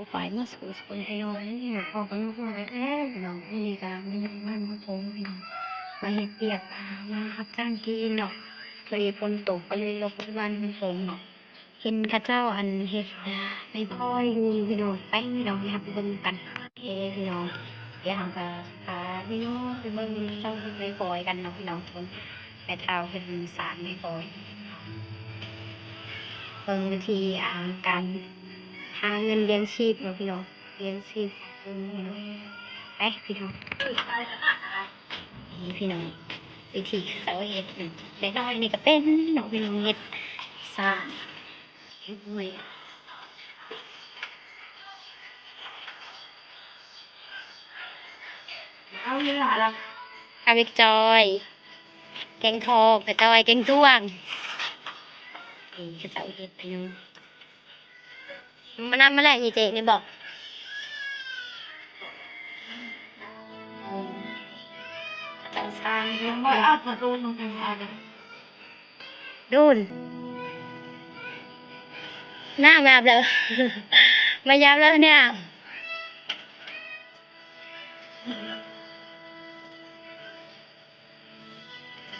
ໄປມາສູ່ຄົນໄທເຮົານີ້ ເຮົາກໍຮູ້ວ່າແທ້ພີ່ນ້ອງ ອັນນີ້ກໍມີມັນຄົງພີ່ນ້ອງ ມາເຮັດວຽກ ມາຮັບຈ້າງກິນເນາະ ພໍດີຝົນຕົກກໍເລີຍລົບກວນມັນຄົງເນາະ ເຫັນເຂົາເຈົ້າອັນເຮັດໄມ້ພອຍຢູ່ພີ່ນ້ອງ ໄປພີ່ນ້ອງ ໄປເບິ່ງກັນ ເອີ ພີ່ນ້ອງ ດຽວເຮົາກໍພາພີ່ນ້ອງໄປເບິ່ງເຂົາເຈົ້າເຮັດໄມ້ພອຍກັນເນາະພີ່ນ້ອງ ແມ່ເຖົ້າເພິ່ນສານໄມ້ພອຍ ເບິ່ງວິທີ ອ່າ ການຫາເງິນລ້ຽງຊີບເນາະພີ່ນ້ອງ ລ້ຽງຊີບ ໄປພີ່ນ້ອງ ນີ້ພີ່ນ້ອງ ວິທີເຂົາເຈົ້າເຮັດ ເດັກນ້ອຍນີ້ກໍເປັນເນາະພີ່ນ້ອງ ເຮັດສານ ເຮັດຫ້ວຍ ເອົາເວລາລະ ເອົາເດັກຈ້ອຍ ແກງທອງ ເດັກຈ້ອຍ ແກງທ້ວງ ນີ້ເຂົາເຈົ້າເຮັດພີ່ນ້ອງ ມານຳມາແລະ ອີເຈນີ້ບອກ ເຂົາເຈົ້າສ້າງ ດູນ ນ້ຳມາແລ້ວ ມາຢາມແລ້ວເນຍ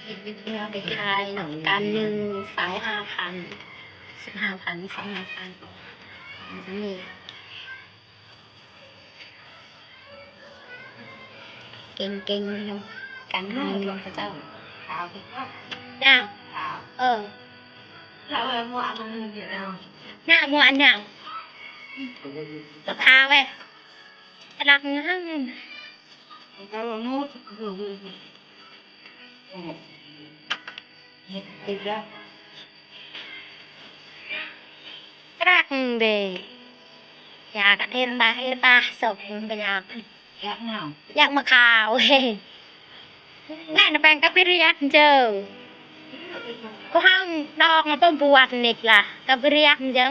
ເຮັດເປັນເຮືອໄປຂາຍເນາະ ການໜຶ່ງ ຊາວຫ້າພັນ ສິບຫ້າພັນ ຊາວຫ້າພັນ ນີ້ ເກັ່ງໆ ເນາະ ການຫາເງິນເຂົາເຈົ້າ ນາງ ເອີ ນາງ ໝວກອັນນາງ ພາໄວ້ ຕະຫຼັກງາມ ຕະຫຼັກເດ້ ຢາກເຫັນຕາ ເຫັນຕາສົບ ຢາກ ຢາກມາຂາວ ແມ່ນແປງກັບພິລິຍັດເຈີ ພວກເຮົານ້ອງມາປະກວດນີ້ລະ ກັບພິລິຍັດເຈີ ອ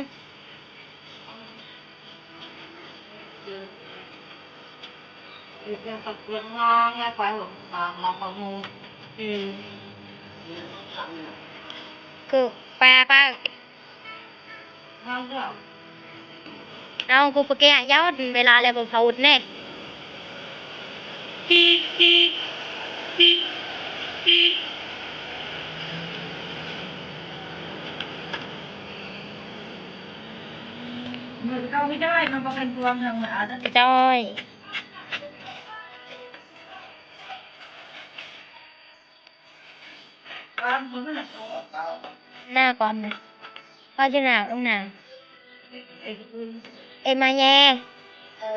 ືມ ຄື ໄປ ໄປ ເອົາ ກູປະແກະ ເຈົ້າ ເວລາແລ້ວບໍ່ເຂົ້າອຸດແນ່ ເຂົ້າໄປຈ້ອຍ ມັນບໍ່ເປັນພວງທາງ ຈ້ອຍ. ໜ້າກ່ອນນະ ເພາະຊິໜ້າລົງໜ້າ ເອັມາແຍ່ ເອີ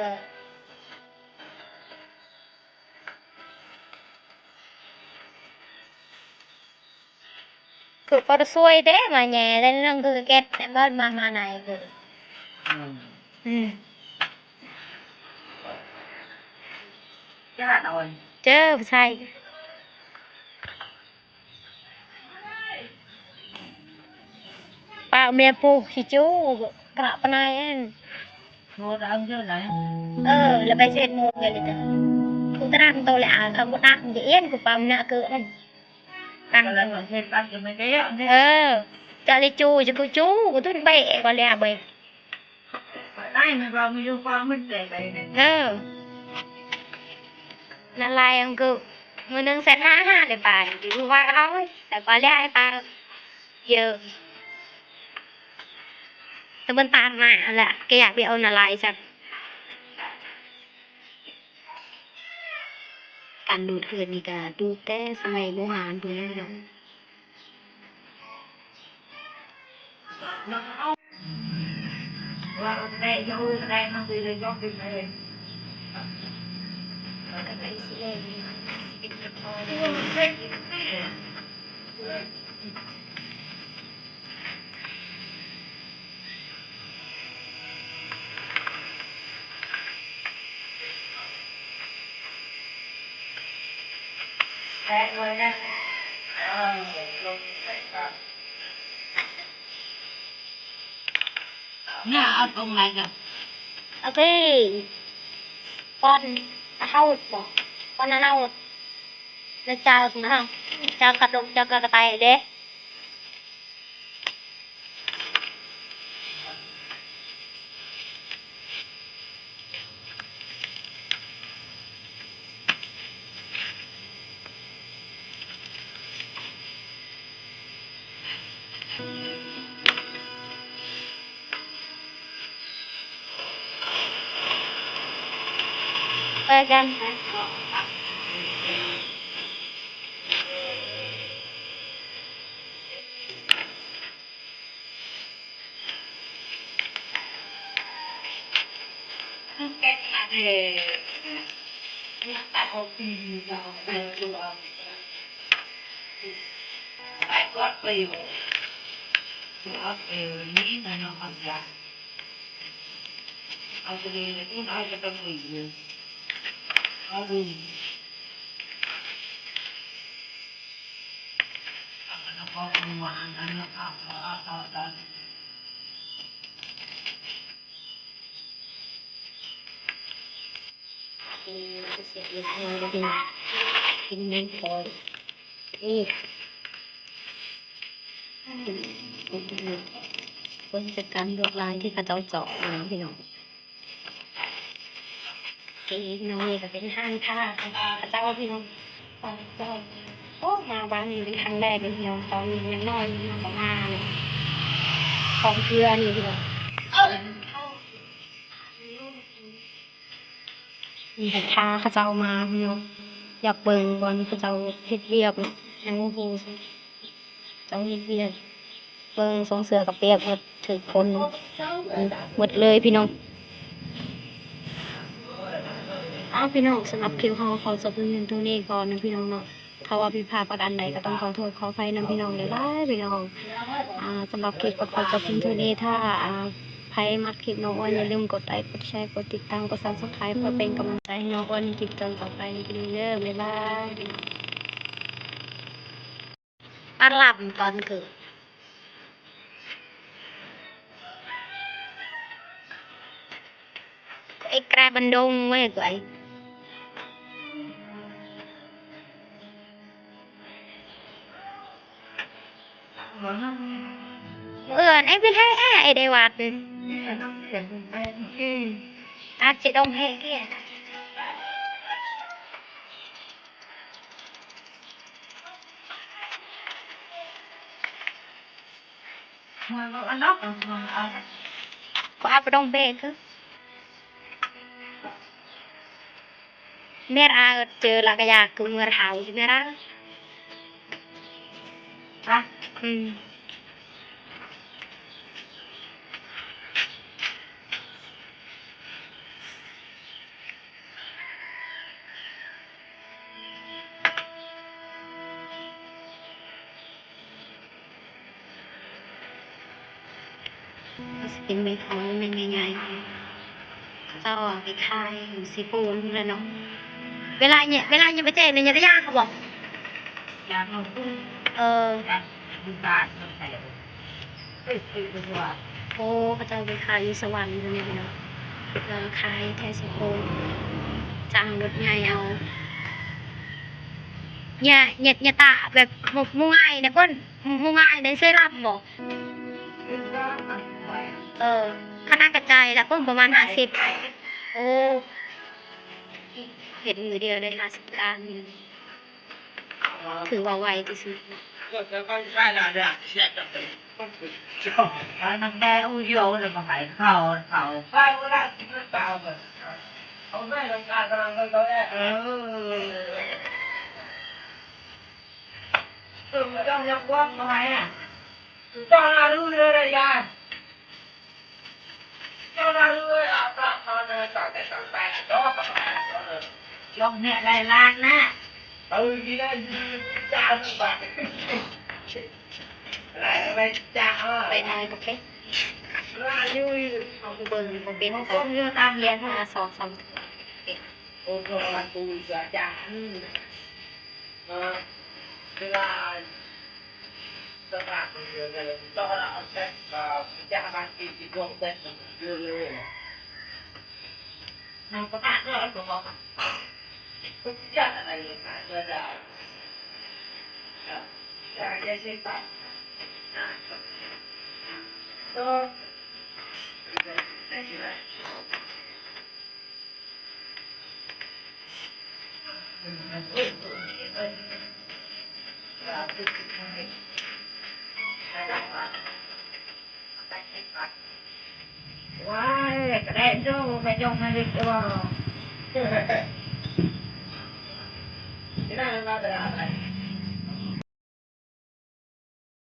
ຄືບໍ່ໄດ້ຊ່ວຍເດ້ ມາແຍ່ແຕ່ນັ້ນຄືເກັບແຕ່ເບິດມາ ມາໃນຄື ອືມ ອືມ ເຈີຜູ້ຊາຍ ປາກເມຍປູຊິຈູ້ ກະປະນາຍອັນ ເອີ ແລ້ວໄປເຊັດໂມງເດ ກູຕະນັ່ງໂຕແລະ ອາ ກະບໍ່ນັ່ງຈະເອັນ ກູປາມນະຄືອັນ ຕັ້ງ ເອີ ຈະໄດ້ຈູ້ ຈະຄືຈູ້ ກູຕຸນໄປ ກະແລ້ວໄປ ເອີ ນາລາຍ ອັນຄື ມື້ໜຶ່ງແສນຫ້າ ຫ້າໄດ້ປາຍ ວ່າເອົາ ແຕ່ກະແລ້ວໃຫ້ປາຍ ເຢີ ແຕ່ມັນຕາມມາຫັ້ນແຫຼະ ກະຢາກໄປເອົານາລາຍຊະ ການດູດເຮືອນນີ້ກະດູດແຕ່ສະໄໝບູຮານພຸ້ນແຫຼະເນາະ. ເນຍ ເອົາຕົງໃດກະ ໂອເຄ ປ້ອນເຮົາບໍ ປ້ອນເຮົາ ແລ້ວເຈົ້າເນາະ ເຈົ້າກະດົກ ເຈົ້າກະກະໄຕເດ້. ປກັນ. ເບິ່ງຈາກການລວດລາຍທີ່ເຂົາເຈົ້າເຈາະມາພີ່ນ້ອງ. ເອີ ນ້ອງນີ້ກໍເປັນຮ້ານຄ້າຂອງເຂົາເຈົ້າພີ່ນ້ອງ. ໂອ້ ມາບ້ານນີ້ເປັນຄັ້ງແລກເລີຍພີ່ນ້ອງ. ຕອນນີ້ຍັງນ້ອຍຢູ່ ມາກໍມາເລີຍ ຂອງເພື່ອນນີ້ພີ່ນ້ອງ. ມີແຕ່ພາເຂົາເຈົ້າມາພີ່ນ້ອງ ຢາກເບິ່ງບ່ອນເຂົາເຈົ້າເຮັດວຽກ ຍັງບໍ່ຮູ້ ເຈົ້າເຮັດວຽກ ເບິ່ງ ສົ່ງເສື້ອກໍປຽກໝົດ ຖືກຝົນໝົດເລີຍພີ່ນ້ອງ. ເອົາ ພີ່ນ້ອງ ສຳລັບຄລິບເຮົາຂໍຈົບພຽງເທົ່ານີ້ກ່ອນນະພີ່ນ້ອງເນາະ. ຖ້າວ່າຜິດພາດປະການໃດກໍຕ້ອງຂໍໂທດຂໍອະໄພນຳພີ່ນ້ອງຫຼາຍໆ ພີ່ນ້ອງ. ອ່າ ສຳລັບຄລິບກໍຂໍຈົບພຽງເທົ່ານີ້. ຖ້າ ອ່າ ໃຜມັກຄລິບນ້ອງອ້ວນ ຢ່າລືມກົດໄລ ກົດແຊ ກົດຕິດຕາມ ກົດ Subscribe ເພື່ອເປັນກຳລັງໃຈໃຫ້ນ້ອງອ້ວນໃນຄລິບຕອນຕໍ່ໄປ ພີ່ນ້ອງເດີ. ບາຍບາຍ. ປາລຳຕອນຄືນ ໄອ້ກາຍບັນດົງເວີຍກວຍ. ເອີ ໄອ້ເປັນແທ້ແທ້ ໄອ້ໄດ້ວັດ. ອືມ ອາດຊິດົງແທ້ແທ້. ກວ່າບໍ່ຕ້ອງເບຣກຄື ເມດອາເຈີລະກະຢາກຄືເມືອເທົາຊິເມດອາ. ອືມ. ເປັນເມັດຫອຍເມັດໃຫຍ່ໆ ເຂົາເຈົ້າເອົາໄປຂາຍຢູ່ເຊໂປນພຸ້ນແຫຼະເນາະ. ເວລາ ເວລາຍັງໄປແຈກໃນຍາດຕະຢາງເຂົາບໍ່? ເອີ. ໂອ້ ເຂົາເຈົ້າໄປຂາຍຢູ່ສະຫວັນພຸ້ນແຫຼະເນາະ ແລ້ວຂາຍແຖວເຊໂປນ ຈ້າງລົດໃຫຍ່ເອົາ. ຍາ ຍາ ຍາຕາແບບ ໝູ່ງ່າຍນະເພິ່ນ ໝູ່ງ່າຍໃນເຊລຳບໍ່? ເອີ ຂະໜາດກະໄຈລະເພິ່ນປະມານຫ້າສິບ. ໂອ້ ເຮັດມື້ດຽວໄດ້ຫ້າສິບລ້ານ ຖືວ່າໄວທີ່ສຸດ. ເອີ. ໄປໜ້ອຍບໍ່ເປັນ ຢູ່ ເບິ່ງບໍ່ເປັນ ຕາມຮຽນມາສອງສາມເທື່ອ.